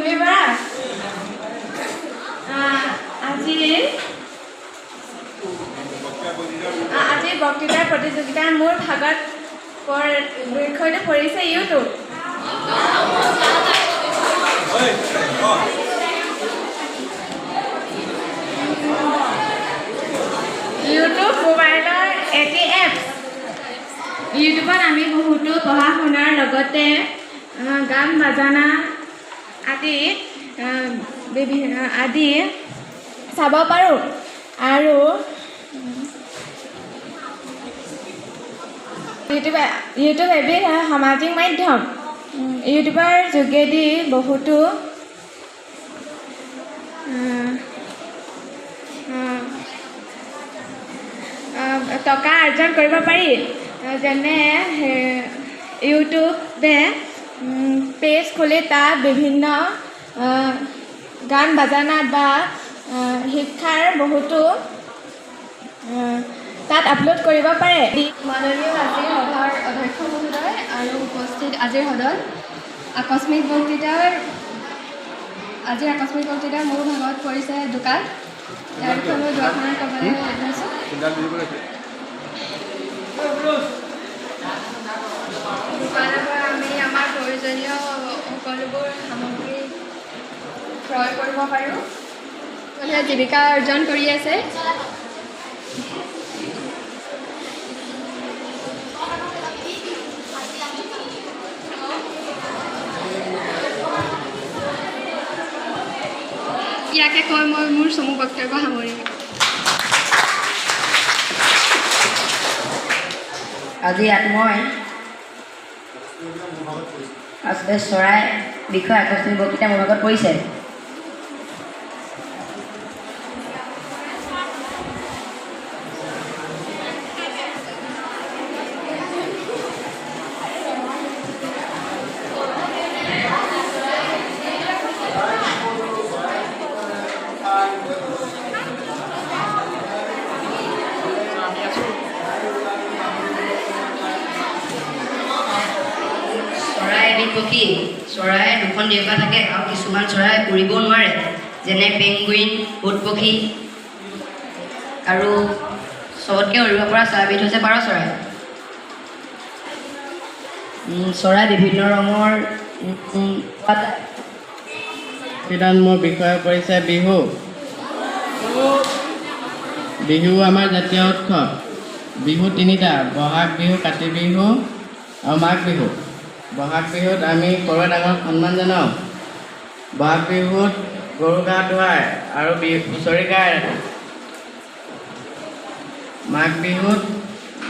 জুমি বৰা। আজিৰ আজিৰ বক্তৃতাৰ প্ৰতিযোগিতাৰ মোৰ ভাগত বিষয়টো পৰিছে ইউটিউব। ইউটিউব মোবাইলৰ এটি এপছ। ইউটিউবত আমি বহুতো পঢ়া শুনাৰ লগতে গান বাজানা আদি বিভিন্ন আদি চাব পাৰোঁ। আৰু ইউটিউব ইউটিউব এবিধ সামাজিক মাধ্যম। ইউটিউবৰ যোগেদি বহুতো টকা অৰ্জন কৰিব পাৰি। যেনে ইউটিউবে পেজ খুলি তাত বিভিন্ন গান বাজানা বা শিক্ষাৰ বহুতো তাত আপলোড কৰিব পাৰে। মাননীয় আজিৰ সভাৰ অধ্যক্ষ মহোদয় আৰু উপস্থিত আজিৰ সদন, আকস্মিক বক্তৃতাৰ আজিৰ আকস্মিক বক্তৃতাৰ মোৰ ভাগত পৰিছে দোকান। ইয়াৰ বিষয়ে মই দুআষাৰ ক'বলৈ লৈছোঁ। দোকানৰ পৰা আমি আমাৰ প্ৰয়োজনীয় সকলোবোৰ সামগ্ৰী ক্ৰয় কৰিব পাৰোঁ। মানুহে জীৱিকা অৰ্জন কৰি আছে। ইয়াকে কৈ মই মোৰ চমু বক্তব্য সামৰিম। আজি ইয়াত মই আচলতে চৰাই বিষয়ে আকস্মিক বক্তৃতা মোৰ ভাগত পৰিছে। চৰাই এবিধ পক্ষী। চৰাইৰ দুখন ডেউকা থাকে আৰু কিছুমান চৰাই উৰিব নোৱাৰে, যেনে পেংগুইন, উট পক্ষী। আৰু চবতকৈ উৰিব পৰা চৰাইবিধ হৈছে পাৰ চৰাই। চৰাই বিভিন্ন ৰঙৰ পোৱা যায়। বক্তৃতাত মোৰ বিষয় পৰিছে বিহু। বিহু আমাৰ জাতীয় উৎসৱ। বিহু তিনিটা: বহাগ বিহু, কাতি বিহু আৰু মাঘ বিহু। বহাগ বিহুত আমি সৰুৱে ডাঙৰক সন্মান জনাওঁ। বহাগ বিহুত গৰু গা ধুৱায় আৰু হুঁচৰি গায়। মাঘ বিহুত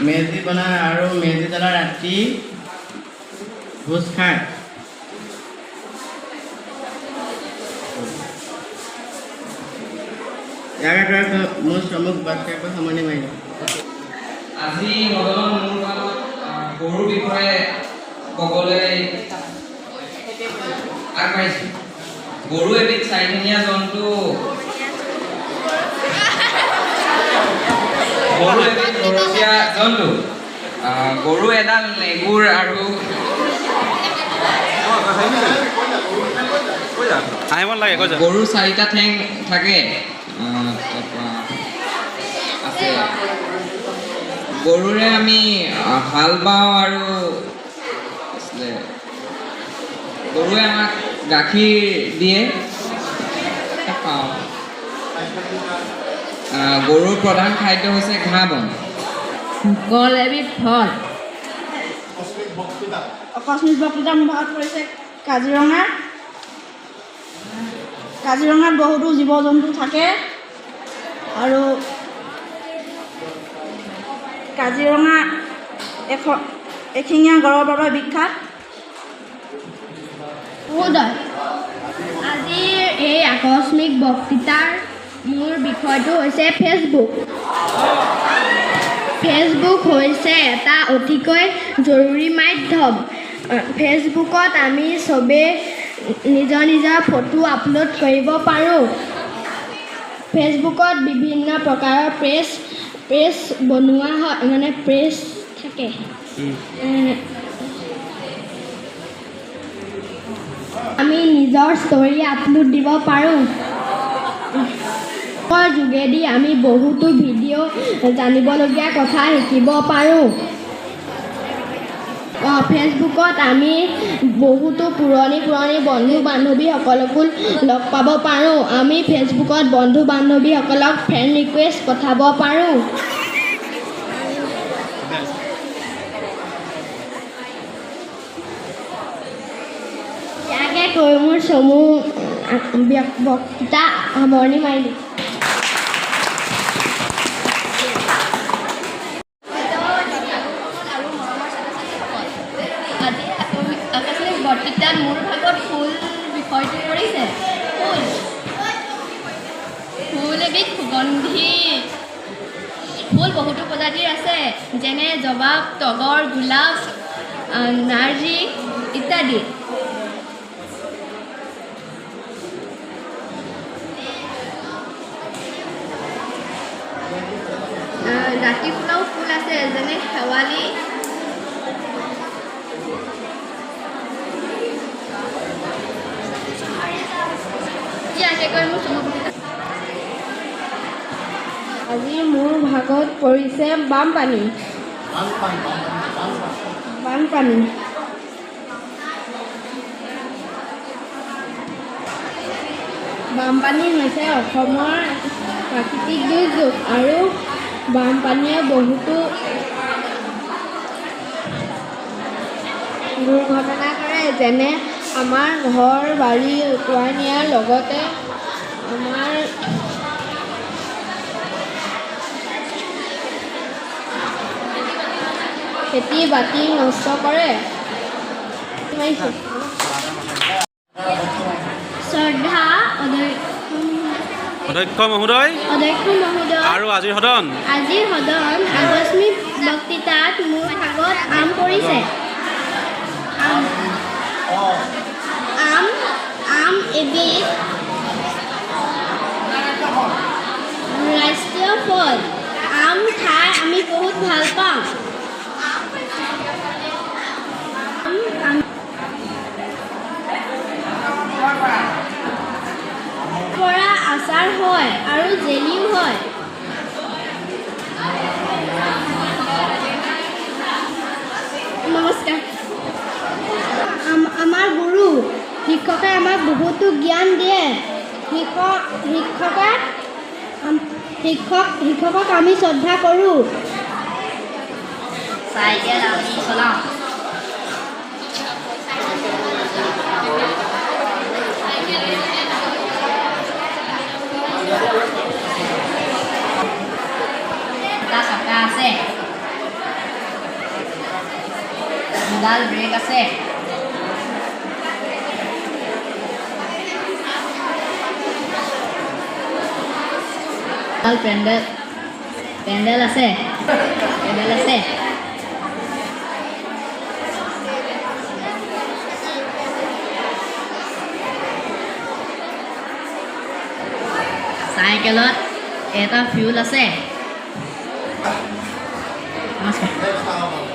মেজি বনায় আৰু মেজি জ্বলাই ৰাতি ভোজ খায়। ইয়াকে কৈ মোৰ চমুক বক্তব্য সামৰণি মাৰিলোঁ। আজি সদনত মোৰ ভাগত গৰুৰ বিষয়ে ক'বলৈ আগবাঢ়িছোঁ। গৰু এবিধ চাৰিঠেঙীয়া জন্তু। গৰু এবিধ ঘৰচীয়া জন্তু। গৰু এডাল নেগুৰ আৰু হাঁহিব নালাগে, কৈ যা। গৰুৰ চাৰিটা ঠেং থাকে। তাৰপৰা আছে, গৰুৰে আমি হাল বাওঁ আৰু আছিলে, গৰুৱে আমাক গাখীৰ দিয়ে, পাওঁ। গৰুৰ প্ৰধান খাদ্য হৈছে ঘাঁহ বন। কল এবিধ ফল। আকস্মিক বক্তৃতা মোৰ ভাগত পৰিছে কাজিৰঙা। কাজিৰঙাত বহুতো জীৱ জন্তু থাকে আৰু কাজিৰঙা এশিঙীয়া গঁড়ৰ বাবে বিখ্যাত। মহোদয়, আজিৰ এই আকস্মিক বক্তৃতাৰ মোৰ বিষয়টো হৈছে ফেচবুক। ফেচবুক হৈছে এটা অতিকৈ জৰুৰী মাধ্যম। ফেচবুকত আমি চবেই নিজৰ নিজৰ ফটো আপলোড কৰিব পাৰোঁ। ফেচবুকত বিভিন্ন প্ৰকাৰৰ প্ৰেছ প্ৰেছ বনোৱা হয়, মানে প্ৰেছ থাকে। আমি নিজৰ ষ্টৰি আপলোড দিব পাৰোঁ। যোগেদি আমি বহুতো ভিডিঅ', জানিবলগীয়া কথা শিকিব পাৰোঁ। ফেচবুকত আমি বহুতো পুৰণি পুৰণি বন্ধু বান্ধৱীসকলকো লগ পাব পাৰোঁ। আমি ফেচবুকত বন্ধু বান্ধৱীসকলক ফ্ৰেণ্ড ৰিকুৱেষ্ট পঠাব পাৰোঁ। ইয়াকে কৈ মোৰ চমু বক্তৃতা সামৰণি মাৰিলোঁ। আৰু মৰমৰ ছাত্ৰ ছাত্ৰীসকল, আজি আকস্মিক বক্তৃতাত মোৰ ভাগত ফুল বিষয়টো পৰিছে। ফুল ফুল এবিধ সুগন্ধি। ফুল বহুতো প্ৰজাতিৰ আছে, যেনে জবা, তগৰ, গোলাপ, নাৰ্জী ইত্যাদি। ৰাতি ফুলাও ফুল আছে, যেনে শেৱালি। ইয়াকে কৈ মোৰ চমু বক্তৃতা। আজি মোৰ ভাগত পৰিছে বানপানী। বানপানী। বানপানী হৈছে অসমৰ প্ৰাকৃতিক দুৰ্যোগ আৰু বানপানীয়ে বহুতো দুৰ্ঘটনা কৰে, যেনে আমাৰ ঘৰ বাৰী উটুৱাই নিয়াৰ লগতে আমাৰ খেতি বাতি নষ্ট কৰে। মাৰিছোঁ। শ্ৰদ্ধা অধ্যক্ষ মহোদয় অধ্যক্ষ মহোদয় আৰু আজিৰ সদন। আজিৰ সদন, আকস্মিক বক্তৃতাত মোৰ ভাগত আম পৰিছে। আম আম আম এবিধ ৰাষ্ট্ৰীয় ফল। আম খাই আমি বহুত ভাল পাওঁ। আম পৰা আচাৰ হয় আৰু জেলিও হয়। নমস্কাৰ। আমাৰ গুৰু শিক্ষকে আমাক বহুতো জ্ঞান দিয়ে। শিক্ষক শিক্ষকে শিক্ষকক আমি শ্ৰদ্ধা কৰোঁ। চাইকেল আমি চলাওঁ। এটা চকা আছে, দুডাল ব্ৰেক আছে। দুডাল পেণ্ডেল পেণ্ডেল আছে, পেণ্ডেল আছে। চাইকেলত এটা ফিউল আছে। নমস্কাৰ।